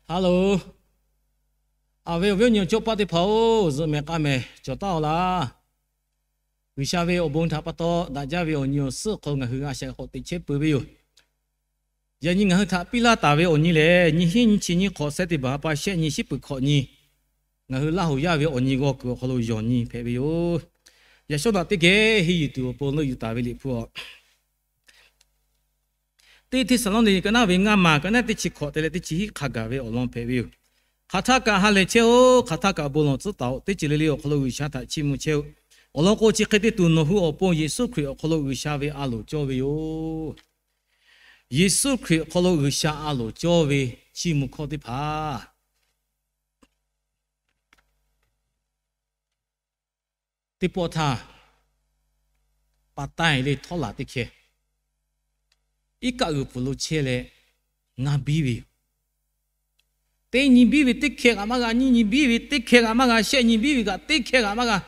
Hello, a ve awˬ viˉ awˬ nyi awˬ cawˇ paˆ teˇ hpaˍ-oˬ, zuhꞈ mehˍ k'a mehˍ cawˬ taˉ-aw laˇ. G'uiˬsha ve awˬ bon htaꞈ pa taw daꞈ jaˇ ve awˬ nyi awˬ suhˉ awˬ hk'aw lo ngaˬ hui a shaꞈ k'awꞈ teꞈ chehˇ peuˬ ve yoˬ. Yaꞈ nyi ngaˬ hui htaꞈ piˇ laˇ taˍ ve awˬ nyi lehˬ, nyiˇ hinˉ nyiˇ chi nyiˇ hk'awꞈ, September ha pa shehˆ nyi, shiˉ peuˬ hkawꞈ nyi, ngaˬ hui Laˇ huˍ yaˇ ve awˬ nyi g'aw kuiˬ awˬ hk'aw lo yawˬ nyi hpehꞈ ve yoˬ. Yaꞈ shawˉ daꞈ teˇ geh henˇ yuˬ tuˬ awˬ pon leuˆ yuˬ taˍ ve Liꞈ hpu-aˬ, teˇ Hteˇsaˍlawˇniˆ ka naˉ ve ngaˇ maˬ ka naˉ teˇ chi hkawꞈ te leh teˇ chi hiˆ hk'a gaˬ ve awˬ lawn hpehꞈ ve yoˬ. Hk'aˬ htaˆ kaꞈ ha lehˬ chehˇ-oˆ. Hk'aˬ htaˆ kaꞈ bon lawˬ tcuhˉ taˍ-oꞈ. Teˇ ceuˬ le le awˬ hk'aw lo G'uiˬsha htaꞈ chiˇ mvuh chehˇ-oˆ. Awˬ lawn k'o, chi hk'e te tuˬ nawˬ hui awˬ pon Yeˍsuˆ Hkriꞈ awˬ hk'aw lo G'uiˬsha ve a loˍ cawˇ ve yoˬ. Yeˍsuˆ Hkriꞈ awˬ hk'aw lo G'uiˬsha a loˍ cawˇ ve chiˇ mvuh hkawˇ teˇ hpaˍ teˇ pawˆ htaˇ, pa taiˇ le htawˇ laˬ teˇ hkeh iˉ kaˆ g'uiˬ pfuhˍ lo chehˇ leh ngaˇ biˇ ve yoˬ. Teˇ nyi biˇ ve teˇ hkeh kaꞈ maˇ g'a, nyiˇ nyi biˇ ve teˇ hkeh kaꞈ maˇ g'a, shehˆ nyi biˇ ve kaꞈ teˇ hkeh kaꞈ maˇ g'a.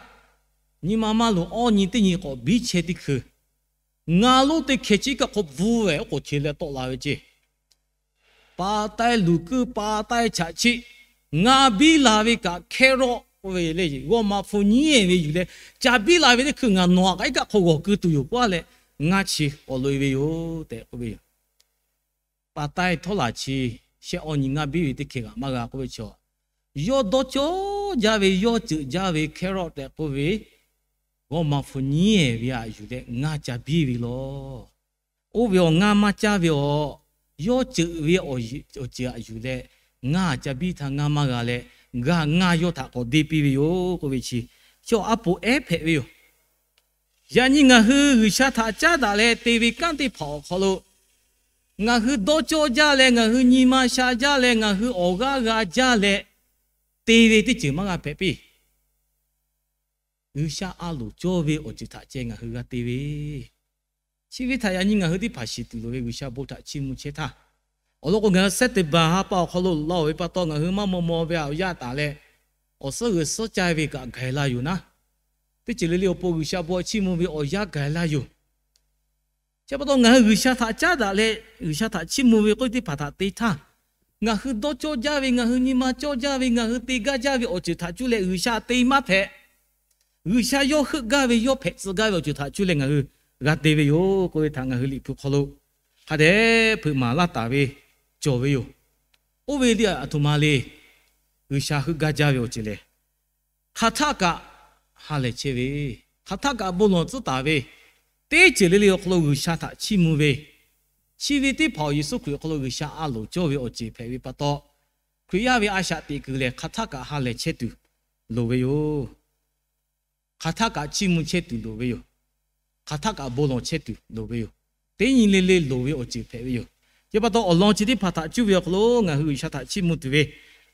Nyi ma maˇ loˍ, awˇ nyi teˇ nyi k'awꞈ biˇ chehˇ teˇ hkui, ngaˇ lonˉ teˇ hkeh chi iˉ kaˆ hk'aw bvuhˇ ve oˉ k'oˍ che leh tawˆ la ve ceˇ. Pa taiˇ luˬ kuiˉ, pa taiˇ chaꞈ chiˆ, ngaˇ biˇ la ve kaꞈ carrot k'oˆ ve le, g'awˇ ma hpu nyiˉ ehˍ ve yuˬ leh, ca biˇ la ve teˇ hkui ngaˬ nawˬ aꞈ kaꞈ iˉ kaˆ hk'aw g'awˬ keu tuˬ yoˬ k'oˆ-a leh, ngaˇ chi awˬ loꞈ-e ve yoˬ tehꞈ k'oˆ ve yoˬ. Pa taiˇ htawˇ laˬ chi shehˆ awˇ nyi ngaˇ biˇ ve teˇ hkeh kaꞈ maˇ g'a k'oˆ ve chaw, yawˇ dawˇ cawˇ jaˇ ve, yawˇ ceuꞈ jaˇ ve carrot tehꞈ k'oˆ ve g'awˇ ma hpu nyiˉ ehˍ ve aꞈ yuˬ leh ngaˇ ca biˇ ve lawˬ. Oˇ ve awˬ ngaˇ maˇ caˇ ve awˬ, yawˇ ceuꞈ ve awˬ ceuˬ aꞈ yuˬ leh ngaˇ ca biˇ htaˇ ngaˇ maˇ g'a leh, g'a ngaˇ yawˇ htaꞈ k'awꞈ deˇ piˇ ve yoˬ k'oˆ ve chi, chaw aˉ poꞈ ehˉ hpehꞈ ve yoˬ. Yaꞈ nyi ngaˬ hui G'uiˬsha htaꞈ caˉ daꞈ leh te ve kanˉ teˇ hpaˍ awˬ hk'aw lo, ngaˬ hui dawˇ cawˇ jaˇ leh, ngaˬ hui nyi ma sha jaˇ leh, ngaˬ hui awˬ g'aˇ g'a jaˇ leh te ve teˇ ceuˬ maˇ g'a hpehꞈ piˇ. G'uiˬsha a loˍ cawˇ ve awˬ ceuˬ htaꞈ ceh ngaˬ hui g'a te ve. Chi ve htaꞈ yaꞈ nyi ngaˬ hui teˇ hpaˍ shiˍ tuˬ loˍ ve G'uiˬsha bon htaꞈ chiˇ mvuh chehˇ htaˇ, awˬ lawn k'o, ngaˬ hui September ha pa awˬ hk'aw lo laˇ-oˬ ve pa taw, ngaˬ hui maˇ maw maw ve aꞈ yaˇ taˍ leh, awˬ suhˉ g'uiˬ suhˉ ca ve kaꞈ gaˬ la yoˬ naˉ. Teˇ ceuˬ le le awˬ pon G'uiˬsha bon chiˇ mvuh ve awˬ yanˇ gaˬ la yoˬ. Chi pa taw ngaˬ hui G'uiˬsha htaꞈ caˉ daꞈ leh G'uiˬsha htaꞈ chiˇ mvuh ve k'oˆ ve teˇ hpaˍ htaꞈ te htaˇ, ngaˬ hui dawˇ cawˇ jaˇ ve, ngaˬ hui nyi ma cawˇ jaˇ ve, ngaˬ hui te gaˇ jaˇ ve awˬ ceuˬ htaꞈ cuˇ leh G'uiˬsha te maˇ hpehꞈ. G'uiˬsha yawˇ heuˆ gaˇ ve, yawˇ hpehꞈ tcuh gaˇ ve awˬ ceuˬ htaꞈ cuˇ leh ngaˬ hui g'a te ve yoˬ k'oˆ ve htaꞈ ngaˬ hui Liꞈ hpu hk'aw lo hk'a dehꞈ hpeuꞈ maˍ laˇ taˍ ve cawˬ ve yoˬ. Oˇ ve le aˬ htoꞈ ma le, G'uiˬsha heuˆ gaˇ jaˇ ve awˬ ceuˬ lehˬ, hk'aˬ htaˆ kaꞈ ha lehˬ chehˇ ve, hk'aˬ htaˆ kaꞈ bon lawˬ tcuhˉ taˍ ve, teˇ ceuˬ le le awˬ hk'aw lo G'uiˬsha htaꞈ chiˇ mvuh ve, chi ve teˇ hpaˍ awˬ Yeˍsuˆ Hkriꞈ awˬ hk'aw lo G'uiˬsha a loˍ cawˇ ve awˬ ceuˬ hpehꞈ ve pa taw, Hkriꞈ yaˇ ve a shaꞈ teꞈ kuiˬ lehˬ hk'aˬ htaˆ kaꞈ ha lehˬ chehˇ tuˬ loˍ ve yoˬ. Hk'aˬ htaˆ kaꞈ chiˇ mvuh chehˇ tuˬ loˍ ve yoˬ. Hk'aˬ htaˆ kaꞈ bon lawˬ chehˇ tuˬ loˍ ve yoˬ. Teˇ nyi le le loˍ ve awˬ ceuˬ hpehꞈ ve yoˬ. Chi pa taw awˬ lawn chi teˇ hpaˍ htaꞈ cuˇ ve awˬ hk'aw lo ngaˬ hui G'uiˬsha htaꞈ chiˇ mvuh tuˬ ve,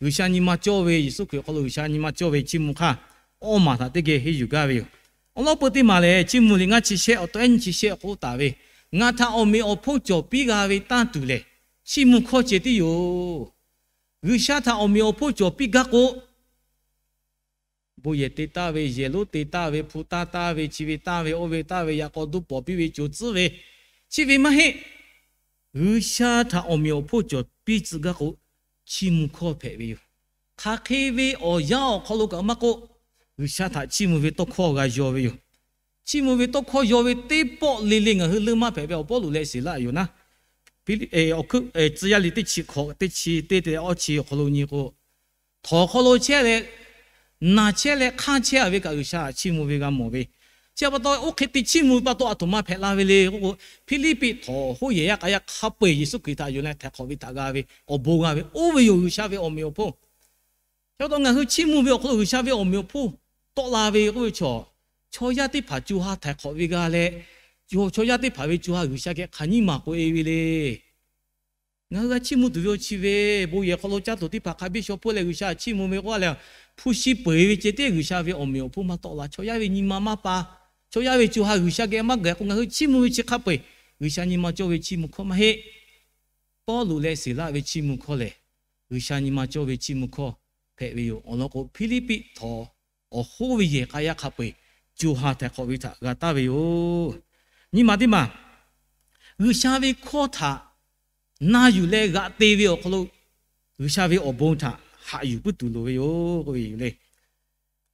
G'uiˬsha nyi ma cawˇ ve, Yeˍsuˆ Hkriꞈ awˬ hk'aw lo G'uiˬsha nyi ma cawˇ ve chiˇ mvuh hk'aˇ, awˇ maˬ htaꞈ teˇ geh henˇ yuˬ gaˇ ve yoˬ. Awˬ lawn peu teˇ maˬ lehˬ, chiˇ mvuh liꞈ ngaˇ chi shehˆ awˬ taw ehˉ nyi chi shehˆ awˬ hk'oˆ taˍ ve, Ngaˬ htaꞈ awˬ meꞈ awˬ hponˇ cawˬ piˇ g'a ve tanˇ tuˬ lehˬ, chiˇ mvuh hkawˇ ceh tiˉ yoˬ. G'uiˬsha htaꞈ awˬ meꞈ awˬ hponˇ cawˬ piˇ gaˇ k'o, bon yehˬ te taˍ ve, yehˬ lonˉ te taˍ ve, hpu taˇ taˍ ve, chi ve taˇ ve, oˇ ve taˇ ve, yaꞈ k'aw duˇ pawˍ piˇ ve, co tcuhˉ ve, chi ve maˇ heˆ. G'uiˬsha htaꞈ awˬ meꞈ awˬ hponˇ cawˬ piˇ tcuh gaˇ k'o, chiˇ mvuh hkawˇ hpehꞈ ve yoˬ. Hk'aˬ hk'e ve awˬ yanˇ awˬ hk'aw lo kaꞈ maˇ k'oˆ, G'uiˬsha htaꞈ chiˇ mvuh ve tawˇ hkawˇ g'a yaw ve yoˬ. Chiˇ mvuh ve tawˇ hkawˇ yaw ve teˇ pawˆ le le ngaˬ hui leuˇ maˇ hpehꞈ ve awˬ Pawˇluꞈ lehˬ Siˍlaˆ yoˬ naˉ. Awˬ hk'oˆ Tcuh yaˇ liꞈ teˇ chi hkawꞈ teˇ chi teˇ te awˇ chi awˬ hk'aw lo nyi k'o, htawnˍ hk'aw lo chehˇ leh, naˬ chehˇ leh hk'anˇ chehˇ ve kaꞈ G'uiˬsha htaꞈ chiˇ mvuh ve g'a mawˬ ve. Chi pa taw oˇ hk'e te chiˇ mvuh pa taw aˬ htoꞈ ma hpehꞈ la ve le k'oˆ k'o, Hpiˇliˇpiˆ htawnˍ hoˉ yehˬ yaˇ k'a yaˇ hk'a peu-eˬ Yeˍsuˆ Hkriꞈ htaꞈ yonˍ leh htaiˍ hk'awꞈ ve htaꞈ g'a ve awˬ bon g'a ve, oˇ ve yoˬ G'uiˬsha ve awˬ meꞈ awˬ hponˇ. Chi pa taw ngaˬ hui chiˇ mvuh ve awˬ hk'aw lo G'uiˬsha ve awˬ meꞈ awˬ hponˇ tawˆ la ve k'oˆ ve chaw, chaw yaˇ teˇ hpaˍ co ha htaiˍ hk'awꞈ ve g'a leh, chaw yaˇ teˇ hpaˍ ve co ha G'uiˬsha geh hk'aˬ nyiˇ maˬ k'oꞈ-e ve le. Ngaˬ hui g'a chiˇ mvuh tuˬ ve awˬ chi ve, bon yehˬ hk'aw lo caˇ tuˬ teˇ hpaˍ hk'a biˇ shaw hpfuhˇ leh G'uiˬsha chiˇ mvuh ve k'oˆ leh, hpu shi peu-eˬ ve ceh tiˉ G'uiˬsha ve awˬ meꞈ awˬ hponˇ maˇ tawˆ la. Chaw yaˇ ve nyi ma maˇ pa, chaw yaˇ ve co ha G'uiˬsha geh maˇ gaˬ k'o, ngaˬ hui chiˇ mvuh ve chi hk'a peu-eˬ G'uiˬsha nyi ma cawˇ ve chiˇ mvuh hkawˇ maˇ heˆ. Pawˇluꞈ leh Siˍlaˆ ve chiˇ mvuh hkawˇ lehˬ, G'uiˬsha nyi ma cawˇ ve chiˇ mvuh hkawˇ hpehꞈ ve yoˬ. Awˬ lawn k'o, Hpiˇliˇpiˆ htawnˍ awˬ hoˉ ve yehˬ k'a yaˇ hk'a peu-eˬ co ha htaiˍ hk'awꞈ ve htaꞈ g'a taˍ ve yoˬ. Nyi ma teˇ maˬ, G'uiˬsha ve hkawˇ htaꞈ na yuˬ leh g'aꞈ te ve awˬ hk'aw lo G'uiˬsha ve awˬ bon htaꞈ haꞈ yuˬ puiˉ tuˬ loˍ ve yoˬ k'oˆ ve yoˬ le.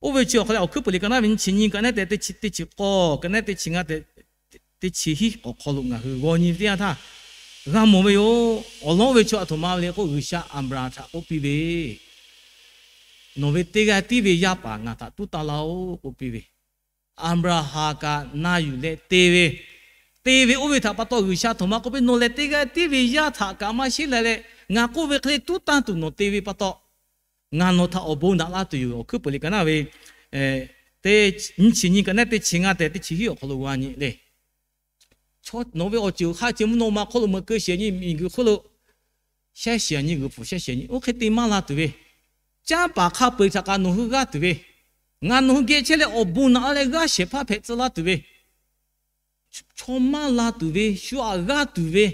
Oˇ ve chi awˬ hk'aw leh Awˬ hkuiˉ puiˍ liꞈ ka naˉ ve nyiˇ chi nyiˇ, ka naˉ te teˇ chi, teˇ chi k'awˇ, ka naˉ teˇ chi ngaˇ te, teˇ chi hiˉ awˬ hk'aw lo ngaˬ hui g'aw nyi ve teˇ yanˇ htaˇ, g'a mawˬ ve yoˬ. Awˬ lawn oˇ ve chi aˬ htoꞈ ma ve le k'o, G'uiˬsha Aˍbraˍhanˍ htaꞈ k'oˆ piˇ ve, Nawˬ ve teˇ g'aˇ tiˉ ve yaˇ paˍ ngaˬ htaꞈ tuˉ tanˇ laˇ-oˆ k'oˆ piˇ ve, Aˍbraˍhanˍ kaꞈ na yuˬ leh te ve, te ve oˇ ve htaꞈ pa taw G'uiˬsha aˬ htoꞈ ma k'oˆ piˇ, Nawˬ lehˬ teˇ g'aˇ tiˉ ve yaˇ htaꞈ kaꞈ maˇ sheˉ leh leh, ngaˬ k'oˆ ve hk'e le tuˉ tanˇ tuˬ nawˬ te ve pa taw, ngaˬ nawˬ htaꞈ awˬ bon naꞈ laˇ tuˬ yoˬ. Awˬ hkuiˉ puiˍ liꞈ ka naˉ ve nyiˇ chi nyiˇ, ka naˉ teˇ chi ngaˇ te teˇ chi hiˉ awˬ hk'aw lo g'a nyi le. Nawˬ ve awˬ ceuˬ hk'a ceuˬ mvuhˇ naw ma hk'oˆ lo meuꞈ keu shiˍ nyi, miˬguiˬ hk'oˆ lo shehˇ shiˍ nyi, g'uiˬ pfuhˍ shehˇ shiˍ nyi, oˇ hk'e te maˇ la tuˬ ve, canˇ paˍ hk'a peu-eˬ htaꞈ kaꞈ nawˬ hui g'aˇ tuˬ ve, ngaˬ nawˬ hui geh chehˇ leh awˬ bon naꞈ laˇ leh g'aˇ shehˍ hpaˇ hpehꞈ tcuh laˇ tuˬ ve, chaw maˇ la tuˬ ve, shu aꞈ g'aˇ tuˬ ve,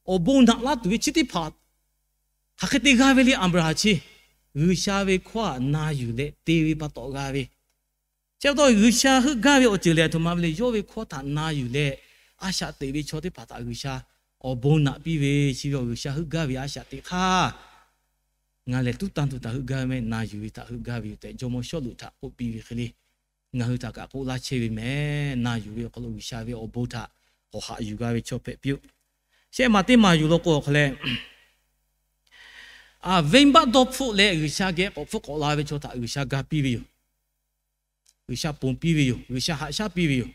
awˬ bon naꞈ laˇ tuˬ ve chi teˇ hpaˍ hk'aˬ hk'e te g'a ve le. Aˍbraˍhanˍ chi G'uiˬsha ve hkawˇ htaꞈ na yuˬ leh te ve pa taw g'a ve. Chi pa taw G'uiˬsha heuˆ gaˇ ve awˬ ceuˬ lehˬ aˬ htoꞈ ma ve le, yawˇ ve hkawˇ htaꞈ na yuˬ leh a shaꞈ teꞈ ve chaw teˇ hpaˍ htaꞈ G'uiˬsha awˬ bon naꞈ piˇ ve. Chi ve awˬ G'uiˬsha heuˆ gaˇ ve a shaꞈ teꞈ hk'aˇ, ngaˬ lehˬ tuˉ tanˇ tuˬ htaꞈ heuˆ gaˇ ve mehˆ, na yuˬ ve htaꞈ heuˆ gaˇ ve yoˬ tehꞈ Jawˇmawˇ Sawˉluꞈ htaꞈ k'oˆ piˇ ve hk'e le, ngaˬ hui htaꞈ kaꞈ k'oˆ laˇ chehˇ ve mehˍ. Na yuˬ ve awˬ hk'aw lo G'uiˬsha ve awˬ bon htaꞈ k'awꞈ haꞈ yuˬ g'a ve chaw hpehꞈ piˇ-oˆ. Shehˆ maˬ teˇ maˬ yuˬ law k'o awˬ hk'aw leh, venˇbaˆ dawˇ hpfuhˆ leh G'uiˬsha geh k'awꞈ hpfuhˆ k'awꞈ la ve chaw htaꞈ G'uiˬsha ga piˇ ve yoˬ. G'uiˬsha ponˬ piˇ ve yoˬ. G'uiˬsha haꞈ shaˉ piˇ ve yoˬ.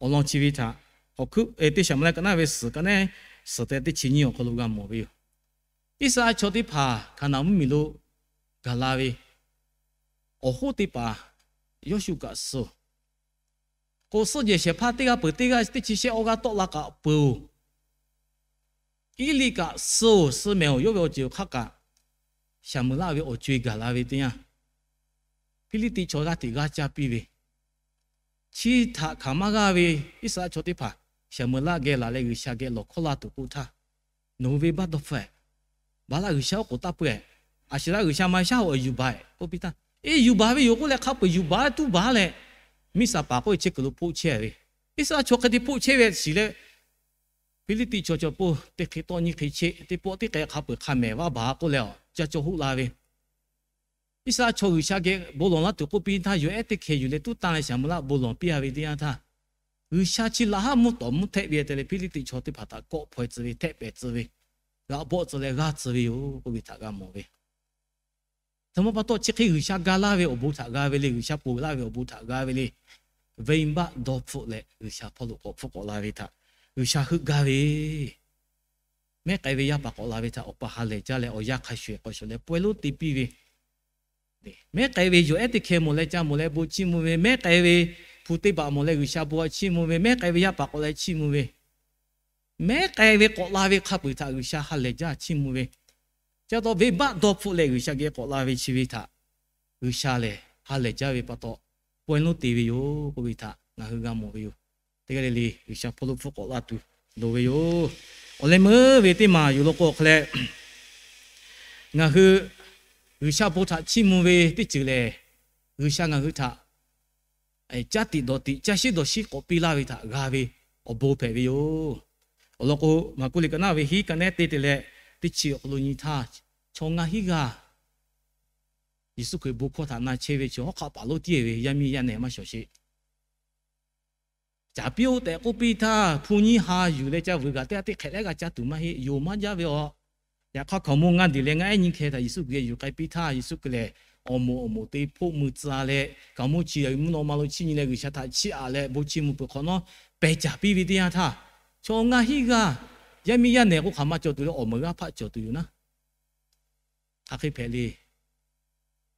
Awˬ lawn chi ve htaꞈ awˬ hkuiˉ teˇ Saˍmo-eˍlaˆ ka naˉ ve suhˍ, ka naˉ suhˍ te teˇ chi nyiˇ awˬ hk'aw lo g'a mawˬ ve yoˬ. Iˉsaˍreˍlaˆ chaw teˇ hpaˍ Hkaˍnanˍ mvuhˇmiˬ lo gaˬ la ve, awˬ hoˉ teˇ hpaˍ Yawˇshuˆ kaꞈ suh-oˬ, k'o suhˆ jehˬ shehˍ hpaˇ teˇ g'aˇ peuˬ teˇ g'aˇ teˇ chi shehˆ awˇ g'aˇ tawˆ la kaꞈ peuˬ-oˬ, Eˇliˆ kaꞈ suh-oˬ, suh mehˍ-oˬ, yawˇ ve awˬ ceuˬ hk'aˇ kaꞈ Saˍmo-eˍlaˆ ve awˬ co-e gaˬ la ve teˇ yanˇ, Hpiˇliˇtiˆ chaw g'aˇ hteꞈ g'aˇ caˇ piˇ ve, chi htaꞈ hkanˍ maˇ g'aˇ ve Iˉsaˍreˍlaˆ chaw teˇ hpaˍ Saˍmo-eˍlaˆ geh laˬ leh G'uiˬsha geh lawˬ hkawˇ laˇ tuˬ k'oˆ htaˇ, Nawˬ hui ve venˇbaˆ dawˇ hpfuhˆ-eˬ, Baˍlaˆ g'uiˬsha oˉ k'oˍ taˇ peuˬ-eˬ, Aˍsheˍlaˆ g'uiˬsha maˇ shaˉ-oˬ, yuˬ baˬ-eˬ k'oˆ piˇ htaˇ, Eˇ, yuˬ baˬ ve yoˬ k'oˆ leh hk'a peu-eˬ yuˬ baˬ tuˉ baˬ leh, Miˉsaˍpaˍ k'oˆ ve chehˇ kuiˬ lo hpoˆ chehˇ ve, Iˉsaˍreˍlaˆ chaw hk'e te hpoˆ chehˇ ve shiˍ leh, Hpiˇliˇtiˆ chaw cawˬ poˇ teˇ hk'e tawˆ nyiˇ hk'e chehˇ, teˇ pawˆ teˇ hk'e hk'a peu-eˬ hk'a mehˍ vaˇ baˬ k'oˆ leh, ca caw hoˆ la ve, Iˉsaˍreˍlaˆ chaw G'uiˬsha geh bon lawˬ laˇ tuˬ k'oˆ piˇ htaˇ, yawˬ ehˉ teˇ hkeh yuˬ leh tuˉ tanˇ leh Saˍmo-eˍlaˆ bon lawˬ piˇ-a ve teˇ yanˇ htaˇ, G'uiˬsha chi laꞈ haˉ mvuhˇ tawˍ mvuhˇ htehˆ ve te leh Hpiˇliˇtiˆ chaw teˇ hpaˍ htaꞈ kawˆ hpaw-e tcuh ve, htehˆ pehˍ tcuh ve, g'aꞈ bawˆ tcuh leh g'aˇ tcuh ve yoˬ k'oˆ ve htaꞈ g'a mawˬ ve. Htoꞈ ma pa taw chi hk'e G'uiˬsha ga laˇ ve awˬ bon htaꞈ g'a ve le, G'uiˬsha ponˬ laˇ ve awˬ bon htaꞈ g'a ve le. Venˇbaˆ dawˇ hpfuhˆ leh G'uiˬsha hpawˇ lo k'awꞈ hpfuhˆ k'awꞈ la ve htaꞈ G'uiˬsha heuˆ gaˇ ve, mehˉ k'ai ve yaˇ paˍ k'awꞈ la ve htaꞈ awˬ pa ha lehˬ jaˇ leh awˬ yanˇ hk'a shuˍ-eˬ k'awꞈ shawˍ leh pawehˇ lonˉ te piˇ ve, mehˉ k'ai ve yawˬ ehˉ teˇ hkeh mawˬ leh ca mawˬ leh bon chiˇ mvuh ve, mehˉ k'ai ve hpu teˇ baꞈ mawˬ leh G'uiˬsha bon chiˇ mvuh ve, mehˉ k'ai ve yaˇ paˍ k'awꞈ leh chiˇ mvuh ve, mehˉ k'ai ve k'awꞈ la ve hk'a peu-eˬ htaꞈ G'uiˬsha ha lehˬ jaˇ chiˇ mvuh ve, chi pa taw venˇbaˆ dawˇ hpfuhˆ leh G'uiˬsha geh k'awꞈ la ve chi ve htaꞈ G'uiˬsha lehˬ ha lehˬ jaˇ ve pa taw, pawehˇ lonˉ te ve yoˬ k'oˆ ve htaꞈ ngaˬ hui g'a mawˬ ve yoˬ. Teˇ g'aˇ le le G'uiˬsha hpawˇ lo hpfuhˆ k'awꞈ la tuˬ loˍ ve yoˬ. Awˬ leh meuˇ ve teˇ maˬ yuˬ law k'o awˬ hk'aw leh, ngaˬ hui G'uiˬsha bon htaꞈ chiˇ mvuh ve teˇ ceuˬ lehˬ, G'uiˬsha ngaˬ hui htaꞈ caˇ tiꞈ dawˬ tiꞈ, caˇ shiˉ dawˬ shiˉ k'awꞈ piˇ laˇ ve htaꞈ g'a ve awˬ bon hpehꞈ ve yoˬ. Awˬ lawn k'o, Maˍkuˆ liꞈ ka naˉ ve hiˉ ka nehˉ te te leh teˇ chi awˬ hk'aw lo nyi htaˇ, chaw ngaˇ hinˉ g'aˇ Yeˍsuˆ Hkriꞈ bon hkawˇ htaꞈ na chehˇ ve chi hawˉ hk'aˆ paˍ lonˉ tiˉ ve, yaˇ miˇ yaˇ nehˬ maˇ shawˍ sheˍ. Caˍ piˇ-oˆ tehꞈ k'oˆ piˇ htaˇ, hpu nyiˇ ha yuˬ leh ca vuiˬ g'aˬ teˇ g'aˇ teˇ hk'ehꞈ leh g'a caˇ tuˬ maˇ heˆ, yonˍ maˇ jaˇ ve aˬ. Yaꞈ hk'aˇ hkaoˍmonˇ ngaˇ deˬ leh ngaˇ ehˉ nyiˇ hkeh htaꞈ Yeˍsuˆ Hkriꞈ geh yuˬ k'ai piˇ htaˇ, Yeˍsuˆ Hkriꞈ lehˬ awˬ moˍ awˬ moˍ te hpoˆ mui tcuh leh, hkaoˍmonˇ chi mvuhˇ naw ma lo chiˇ nyi leh G'uiˬsha htaꞈ chiˇ aꞈ leh bon chiˇ mvuh peuˬ hk'awꞈ nawˉ pehˬ caˍ piˇ ve teˇ yanˇ htaˇ, chaw ngaˇ hinˉ g'aˇ yaˇ miˇ yaˇ nehˬ k'o hk'aˬ ma cawˬ tuˬ leh awˬ meuˍ g'aˇ hpaˆ cawˬ tuˬ yoˬ naˉ. Hk'aˬ hk'e hpehꞈ le.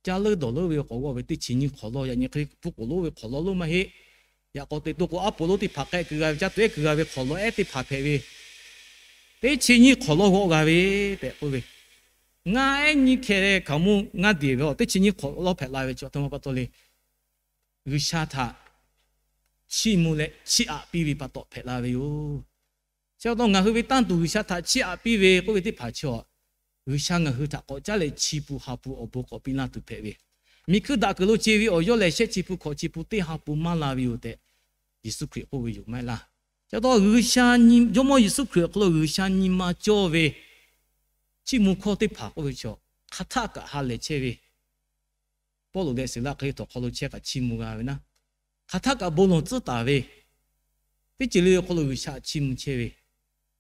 Caˇ leuˉ dawˬ leuˉ ve k'awꞈ g'awˆ ve teˇ chi nyiˇ hk'awꞈ lawˇ, yaꞈ nyi hk'e pfuhˇ k'oˍ lonˉ ve hk'awꞈ lawˇ lonˉ maˇ heˆ. Yaꞈ k'aw te to k'o, aˉ poˍ lonˉ teˇ hpaˍ k'ehˆ keu g'a ve, caˇ tuˬ ehˉ keu g'a ve hk'awꞈ lawˇ ehˉ teˇ hpaˍ hpehꞈ ve, teˇ chi nyiˇ hk'awꞈ lawˇ g'awˆ g'a ve tehꞈ k'oˆ ve, ngaˇ ehˉ nyiˇ hkeh leh hkaoˍmonˇ ngaˇ deˬ ve aˬ teˇ chi nyiˇ hk'awꞈ lawˇ hpehꞈ la ve chi aˬ htoꞈ ma pa taw le. G'uiˬsha htaꞈ chiˇ mvuh leh chiˇ aꞈ piˇ ve pa taw hpehꞈ la ve yoˬ. Chi pa taw ngaˬ hui ve tanˇ tuˬ G'uiˬsha htaꞈ chiˇ aꞈ piˇ ve k'oˆ ve teˇ hpaˍ chi aˬ, G'uiˬsha ngaˬ hui htaꞈ k'awꞈ caˉ leh chi pun ha pun awˬ bon k'awꞈ piˇ laˇ tuˬ hpehꞈ ve, miˬ hkui daꞈ kuiˬ lo ce ve awˬ yawˇ lehˬ shehˆ chi pun hkawꞈ chi pun teˇ ha pun maˇ la ve yoˬ tehꞈ Yeˍsuˆ Hkriꞈ k'oˆ ve yoˬ maˇ heˆ laˇ. Chi pa taw G'uiˬsha, Jawˇmawˇ Yeˍsuˆ Hkriꞈ awˬ hk'aw lo G'uiˬsha nyi ma cawˇ ve chiˇ mvuh hkawˇ teˇ hpaˍ k'oˆ ve chaw, hk'aˬ htaˆ kaꞈ ha lehˬ chehˇ ve, Pawˇluꞈ leh Siˍlaˆ hk'e le htawnˍ hk'aw lo chehˇ kaꞈ chiˇ mvuh g'a ve naˉ, hk'aˬ htaˆ kaꞈ bon lawˬ tcuhˉ taˍ ve, teˇ ceuˬ le le awˬ hk'aw lo G'uiˬsha chiˇ mvuh chehˇ ve,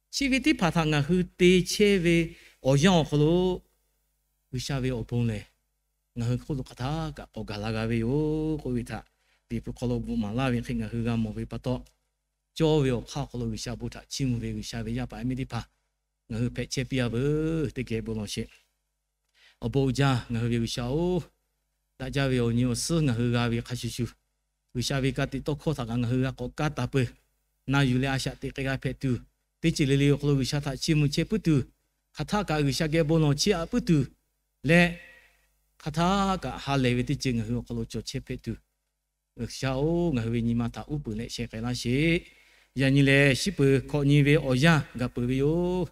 chi ve teˇ hpaˍ htaꞈ ngaˬ hui te chehˇ ve awˬ yanˇ awˬ hk'aw lo G'uiˬsha ve awˬ bon lehˬ, ngaˬ hui hk'oˆ lo hk'aˬ htaˆ kaꞈ k'awꞈ gaˬ la g'a ve yoˬ k'oˆ ve htaꞈ Liꞈ hpu hk'aw lo bvuhꞈ maˍ laˇ ve hk'e ngaˬ hui g'a mawˬ ve pa taw, cawˇ ve awˬ hk'aˇ awˬ hk'aw lo G'uiˬsha bon htaꞈ chiˇ mvuh ve G'uiˬsha ve yaˇ paˍ yaˇ miˇ teˇ hpaˍ ngaˬ hui hpehꞈ chehˇ piˇ a veuˬ. Teˇ geh bon lawˬ sheˍ. Awˬ bon uiˍ jaˇ ngaˬ hui ve G'uiˬsha-oˬ, daꞈ jaˇ ve awˬ nyi awˬ suhˉ ngaˬ hui g'a ve hk'a shuˍ shuˍ, G'uiˬsha ve ka tiꞈ tawˇ hkawˇ htaꞈ kaꞈ ngaˬ hui g'a k'awꞈ kaˇ taˍ peuˬ. Na yuˬ leh a shaꞈ teꞈ k'ai g'a hpehꞈ tuˬ, teˇ ceuˬ le le awˬ hk'aw lo G'uiˬsha htaꞈ chiˇ mvuh chehˇ puiˉ tuˬ, hk'aˬ htaˆ kaꞈ G'uiˬsha geh bon lawˬ chiˇ aꞈ puiˉ tuˬ leh, hk'aˬ htaˆ kaꞈ ha lehˬ ve teˇ ceuˬ ngaˬ hui awˬ hk'aw lo cawˬ chehˇ hpehꞈ tuˬ, G'uiˬsha-oˬ, ngaˬ hui ve nyi ma htaꞈ uˉ peunˍ leh sheh k'ai laˇ sheˍ. Yaꞈ nyi lehˬ, shiˉ peuˬ hkawꞈ nyi ve awˬ yanˇ gaˬ peuˬ ve yoˬ.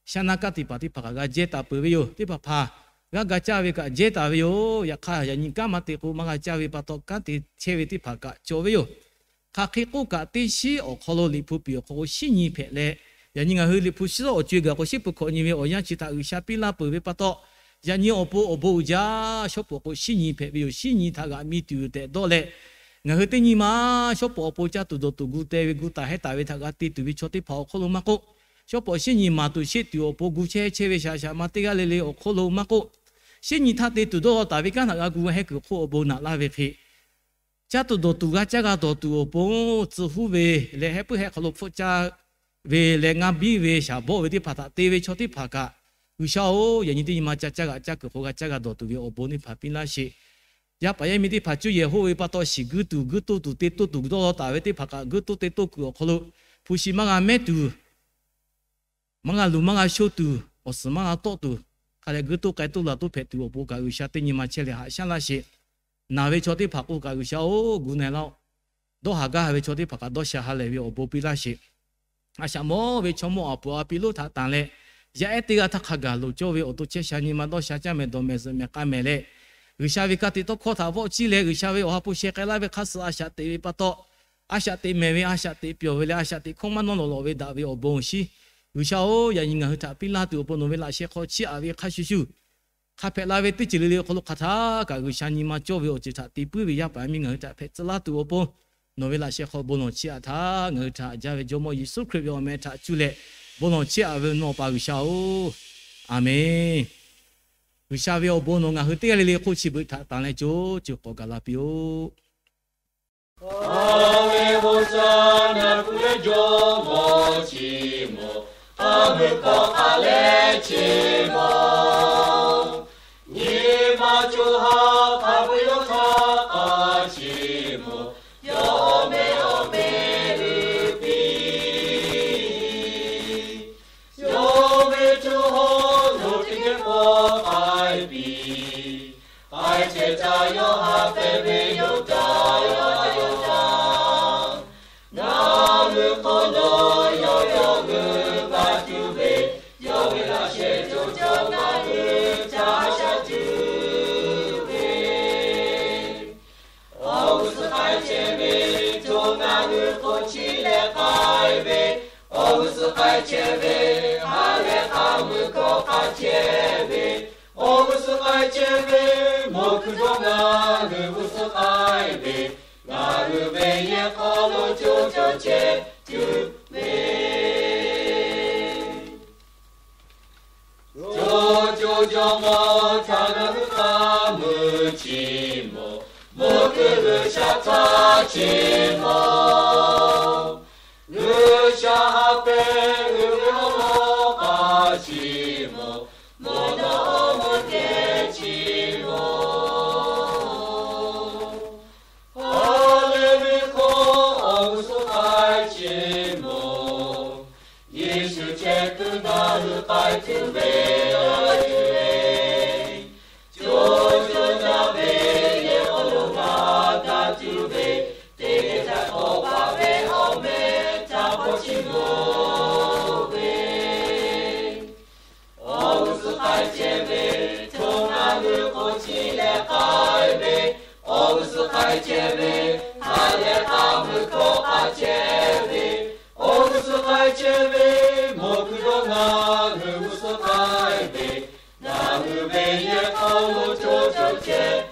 Shaˉ naˆ kanˉ te paˍ teˇ hpaˍ kaꞈ g'a jehˇ taˍ peuˬ ve yoˬ. Teˇ hpaˍ hpaˍ g'a ga caˇ ve kaꞈ jehˇ taˍ ve yoˬ. Yaꞈ hk'aˇ, yaꞈ nyi kanˉ maˇ te k'o maˇ g'a caˇ ve pa taw, kanˉ te chehˇ ve teˇ hpaˍ kaꞈ cawˬ ve yoˬ. Hk'aˬ hk'e k'oˆ kaꞈ, teˇ shiˉ awˬ hk'aw lo Liꞈ hpu piˍ awˬ hk'aw k'o shiˉ nyi hpehꞈ leh, yaꞈ nyi ngaˬ hui Liꞈ hpu shiˉ awˬ co-e gaˬ k'o, shiˉ peuˬ hkawꞈ nyi ve awˬ yanˇ chi htaꞈ G'uiˬsha piˇ laˇ peuˬ ve pa taw, yaꞈ nyi awˬ pon awˬ bon uiˍ jaˇ. Shawˉ pawˍ k'o shiˉ nyi hpehꞈ ve yoˬ. Shiˉ nyi htaꞈ g'aꞈ mi tuˬ tehꞈ dawˇ leh, ngaˬ hui teˇ nyi ma shawˉ pawˍ awˬ pon caˇ tuˬ dawˬ tuˬ gu teh ve gu taˍ hehˉ taˍ ve htaꞈ g'a te tuˬ ve chaw teˇ hpaˍ awˬ hk'oˆ lo maˇ k'oˆ, shawˉ pawˍ shiˉ nyi maˍ tuˬ sheˆ tuˬ awˬ pon gu chehˇ chehˇ ve shaˍ shaˍ ma teˇ g'aˇ le le awˬ hk'oˆ lo maˇ k'oˆ, shiˉ nyi htaˇ te tuˬ dawˇ taˍ ve kanˉ htaꞈ g'a gu g'a heh kuiˬ hk'oˆ awˬ bon naꞈ laˇ ve hk'e, caˇ tuˬ dawˬ tuˬ g'a caˇ g'a dawˬ tuˬ awˬ pon tcuh huˉ ve leh, heh puiˉ heh hk'aw lo hpfuhˆ caˇ ve leh, ngaˇ biˇ ve shaˍ bawˆ ve teˇ hpaˍ htaꞈ te ve chaw teˇ hpaˍ kaꞈ, G'uiˬsha-oˬ, yaꞈ nyi teˇ nyi ma ca caˇ g'aꞈ caˇ kuiˬ hk'o g'a caˇ g'a dawˬ tuˬ ve awˬ bon teˇ hpaˍ piˇ laˇ sheˍ. Yaˇ paˍ yaˇ miˇ teˇ hpaˍ cuˇ yehˬ hoˆ ve pa taw, shiˍ guiˇ tuˬ guiˇ toˆ tuˬ te toˆ tuˬ dawˇ taˍ ve teˇ hpaˍ kaꞈ, guiˇ toˆ te toˆ kuiˬ awˬ hk'aw lo hpu shi maˇ g'a mehˉ tuˬ, maˇ g'a luˬ maˇ g'a sho tuˬ, awˬ suhˍ maˇ g'a tawˆ tuˬ, hk'a leh guiˇ toˆ k'ai toˆ laˬ toˆ hpehꞈ tuˬ awˬ pon kaꞈ G'uiˬsha teˇ nyi ma chehˇ leh haꞈ shaˉ laˇ sheˍ. Naˬ ve chaw teˇ hpaˍ k'o kaꞈ G'uiˬsha-oˬ, gu na-e laˇ-oˆ. Dawˇ haˍ gaˇ haˍ ve chaw teˇ hpaˍ kaꞈ dawˇ sha ha lehˬ ve awˬ bon piˇ laˇ sheˍ. A shaꞈ mawˇ ve chaw mawˇ awˬ puˍ a piˇ lonˉ htaꞈ tanˬ leh, yaˇ ehˉ teˇ g'aˇ htaˇ hk'a gaˬ loˍ cawˇ ve awˬ to chehˇ sha nyi ma dawˇ sha caˇ mehˍ dawˬ mehˍ zuhꞈ mehˍ k'a mehˍ leh, G'uiˬsha ve ka tiꞈ tawˇ hkawˇ htaꞈ vawˆ chiˇ leh, G'uiˬsha ve awˬ ha hpu sheh k'ai laˇ ve hk'a suh a shaꞈ teꞈ ve pa taw, a shaꞈ teꞈ mehˍ ve, a shaꞈ teꞈ pyawˬ ve leh, a shaꞈ teꞈ hkawˇ maˇ nawˇ lawˬ lawꞈ ve daꞈ ve awˬ bon awˬ shinˉ, G'uiˬsha-oˬ, yaꞈ nyi ngaˬ hui htaꞈ piˇ laˇ tuˬ awˬ pon nawˬ ve laꞈ sheh hk'aw chiˇ aꞈ ve hk'a shuˍ shuˍ, hk'a hpehꞈ la ve teˇ ceuˬ le le awˬ hk'aw lo hk'aˬ htaˇ kaꞈ G'uiˬsha nyi ma cawˇ ve awˬ ceuˬ htaꞈ te puiˉ ve yaˇ paˍ yaˇ miˇ ngaˬ hui htaꞈ hpehꞈ tcuh laˇ tuˬ awˬ pon, nawˬ ve laꞈ sheh hk'aw bon lawˬ chiˇ aꞈ htaˇ, ngaˬ hui htaꞈ jaˇ ve Jawˇmawˇ Yeˍsuˆ Hkriꞈ ve awˬ meh htaꞈ cuˇ leh bon lawˬ chiˇ aꞈ ve nawˬ pa G'uiˬsha-oˬ, Aˍmenˬ. G'uiˬsha ve awˬ bon nawˬ ngaˬ hui teˇ g'aˇ le le hk'oˆ chi beuꞈ htaꞈ tanˬ leh co co k'awꞈ gaˬ la piˇ-oˆ. Aˍmenˬ. Bon sha naˬ kuˬ leh jawˇmawˇ chi mawˬ, hk'a meuˇ hkawˇ k'aꞈ leh chi mawˬ, nyi ma co ha hk'a peu-eˬ yawˇ htaˇ k'a chi mawˬ, yawˇ awˬ meh awˬ meh uiˍ piˇ. Yawˇ ve co ha yawˇ teˇ geh k'awꞈ k'ai piˇ. K'ai chehˇ caˇ yawˇ haꞈ pehnˇ ve yoˬ caˇ yawˇ ca yoˬ caˇ. Ngaˬ hui hk'aw lo yawˇ yawˇ g'uiˬ g'a tuˬ ve, yawˇ ve laꞈ sheh co co ngaˬ hui ca shaˉ tuˬ ve, awˬ g'uˇ suhˍ k'ai chehˇ ve, co ngaˬ hui hk'oˆ chi leh k'ai ve, awˬ g'uˇ suhˍ k'ai chehˇ ve, ha leh k'a mui hkawˇ k'a chehˇ ve, awˬ g'uˇ suhˍ k'ai chehˇ ve, mawˬ kuiˬ dawˇ ngaˬ hui g'uˇ suhˍ k'ai ve, ngaˬ hui ve yehˬ hk'aw lo co co chehˇ tuˬ ve, co co jawˇmawˇ htaꞈ ngaˬ hui k'a mui chi mawˬ, mawˬ kuiˬ G'uiˬsha htaˇ chi mawˬ. G'uiˬsha haꞈ pehnˇ uiˍ ve awˬ lawn k'a chi mawˬ, mawˬ dawˇ mawˬ geh chi mawˬ. Haˍleˍluˆ hk'aw awˬ g'uˇ suhˍ k'ai chehˇ mawˬ. Yeˍsuˆ chehˇ kuiˬ ngaˬ hui k'ai tuˬ ve a tuˬ ve, co co jaˇ ve yehˬ hk'aw lo g'a ga tuˬ ve, teˇ geh htaꞈ k'awꞈ paˍ ve awˬ meh htaꞈ hpawˇ chi mawˬ ve, awˬ g'uˇ suhˍ k'ai chehˇ ve, co ngaˬ hui hk'oˆ chi leh k'ai ve, awˬ g'uˇ suhˍ k'ai chehˇ ve, ha leh k'a mui hkawˇ k'a chehˇ ve, awˬ g'uˇ suhˍ k'ai chehˇ ve, mawˬ kuiˬ dawˇ ngaˬ hui g'uˇ suhˍ k'ai ve, cawˇ cawˬ chehˇ,